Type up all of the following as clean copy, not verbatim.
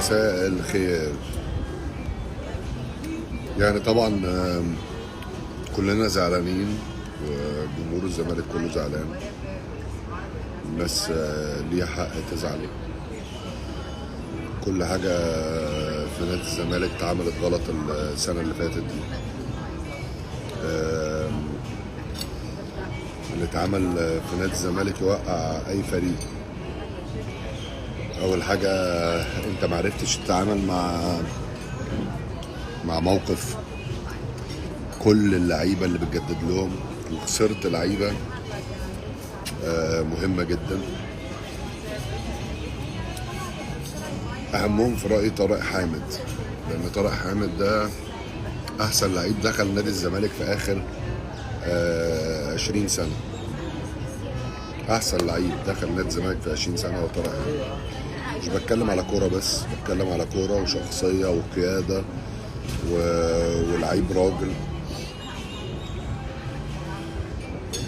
مساء الخير. يعني طبعا كلنا زعلانين، وجمهور الزمالك كله زعلان. الناس ليها حق تزعل. كل حاجة في نادي الزمالك اتعملت غلط السنة اللي فاتت دي. اللي اتعمل في نادي الزمالك يوقع أي فريق. أول حاجة، أنت معرفتش تتعامل مع موقف كل اللعيبة اللي بتجدد لهم، وخسرت لعيبة مهمة جدا، أهمهم في رأيي طارق حامد، لأن طارق حامد ده أحسن لعيب دخل نادي الزمالك في آخر 20 سنة. أحسن لعيب دخل نادي الزمالك في 20 سنة هو طارق حامد. مش بتكلم على كورة بس، بتكلم على كورة وشخصية وقيادة ولعيب راجل،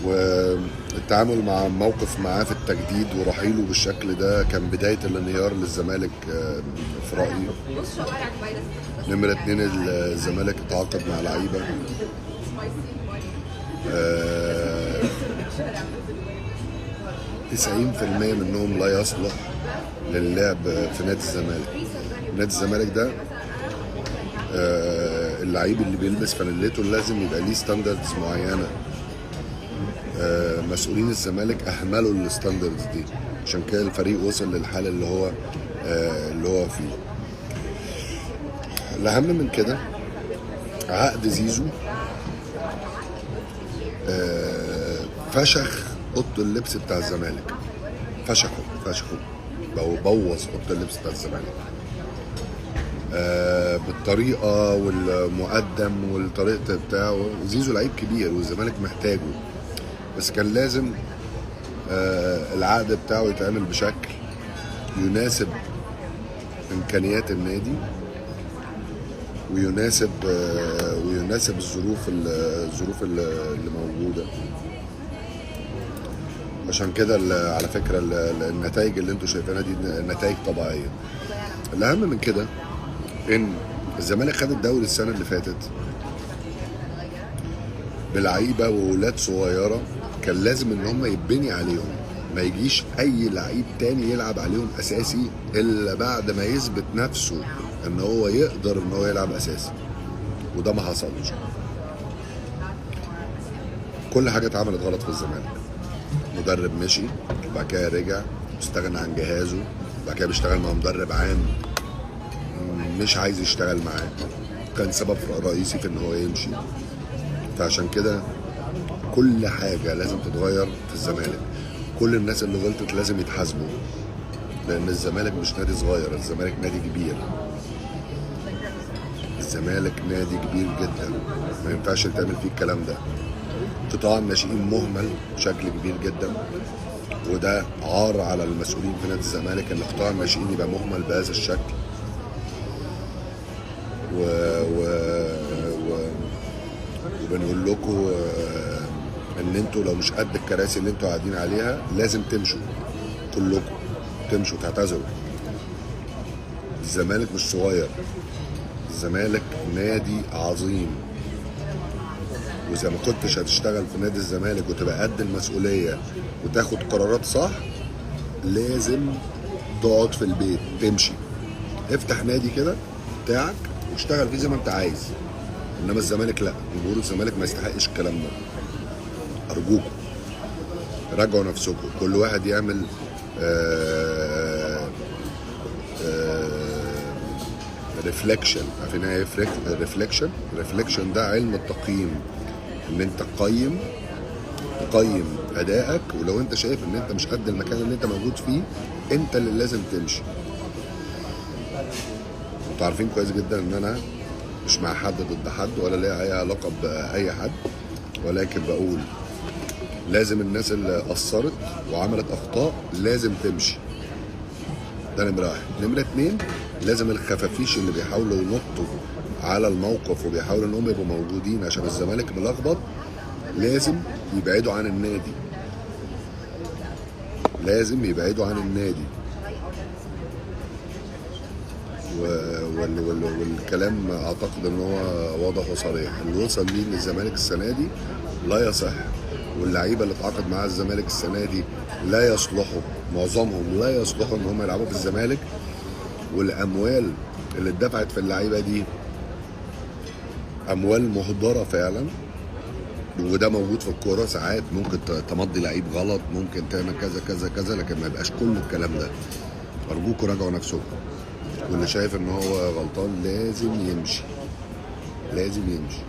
والتعامل مع موقف معاه في التجديد ورحيله بالشكل ده كان بداية الانهيار للزمالك في رأيي. نمرة 2، الزمالك اتعاقد مع لعيبة 90% منهم لا يصلح للعب في نادي الزمالك. نادي الزمالك ده اللعيب اللي بيلبس فانيلته لازم يبقى ليه standards معينة. مسؤولين الزمالك اهملوا ال standards دي، عشان كده الفريق وصل للحالة اللي هو فيه. الاهم من كده عقد زيزو فشخ اوضة اللبس بتاع الزمالك، فشخه بوظ اوضة اللبس بتاع الزمالك بالطريقة والمقدم والطريقة بتاعه. زيزو لعيب كبير والزمالك محتاجه، بس كان لازم العقد بتاعه يتعمل بشكل يناسب امكانيات النادي ويناسب الظروف اللي موجودة. عشان كده على فكرة النتائج اللي انتوا شايفينها دي نتائج طبيعية. الاهم من كده ان الزمالك خد الدوري السنة اللي فاتت بلعيبه وولاد صغيرة، كان لازم ان هم يتبني عليهم، ما يجيش اي لعيب تاني يلعب عليهم اساسي الا بعد ما يثبت نفسه ان هو يقدر ان هو يلعب اساسي، وده ما حصلش. كل حاجة اتعملت غلط في الزمالك. مدرب مشي وبعد كده رجع واستغنى عن جهازه، وبعد كده بيشتغل مع مدرب عام مش عايز يشتغل معاه، كان سبب رئيسي في ان هو يمشي. فعشان كده كل حاجة لازم تتغير في الزمالك. كل الناس اللي غلطت لازم يتحاسبوا، لأن الزمالك مش نادي صغير، الزمالك نادي كبير. الزمالك نادي كبير جدا، ما ينفعش تعمل فيه الكلام ده. قطاع الناشئين مهمل بشكل كبير جدا، وده عار على المسؤولين في نادي الزمالك ان قطاع الناشئين يبقى مهمل بهذا الشكل. و و و وبنقول لكم ان انتوا لو مش قد الكراسي اللي انتوا قاعدين عليها لازم تمشوا، كلكم تمشوا تعتذروا. الزمالك مش صغير، الزمالك نادي عظيم، واذا ما كنتش هتشتغل في نادي الزمالك وتبقى قد المسؤولية وتاخد قرارات صح لازم تقعد في البيت، تمشي، افتح نادي كده بتاعك واشتغل فيه زي ما انت عايز. انما الزمالك لا، جمهور الزمالك ما يستحقش الكلام ده. ارجوكم راجعوا نفسكم، كل واحد يعمل reflection. عارفين ايه reflection؟ reflection ده علم التقييم، ان انت تقيم ادائك، ولو انت شايف ان انت مش قد المكان اللي انت موجود فيه انت اللي لازم تمشي. انتوا عارفين كويس جدا ان انا مش مع حد ضد حد ولا ليا اي علاقة باي حد، ولكن بقول لازم الناس اللي قصرت وعملت اخطاء لازم تمشي. ده نمره واحد. نمره 2، لازم الخفافيش اللي بيحاولوا ينطوا على الموقف وبيحاولوا انهم يبقوا موجودين عشان الزمالك ملخبط لازم يبعدوا عن النادي. لازم يبعدوا عن النادي. و والكلام اعتقد ان هو واضح وصريح. اللي وصل ليه للزمالك السنة دي لا يصح، واللعيبة اللي اتعاقد معاها الزمالك السنة دي لا يصلحوا، معظمهم لا يصلحوا ان هم يلعبوا في الزمالك. والاموال اللي اتدفعت في اللعيبة دي اموال مهدره فعلا، وده موجود في الكورة. ساعات ممكن تمضي لعيب غلط، ممكن تعمل كذا كذا كذا، لكن ما يبقاش كل الكلام ده. ارجوكوا راجعوا نفسكم، واللي شايف ان هو غلطان لازم يمشي، لازم يمشي.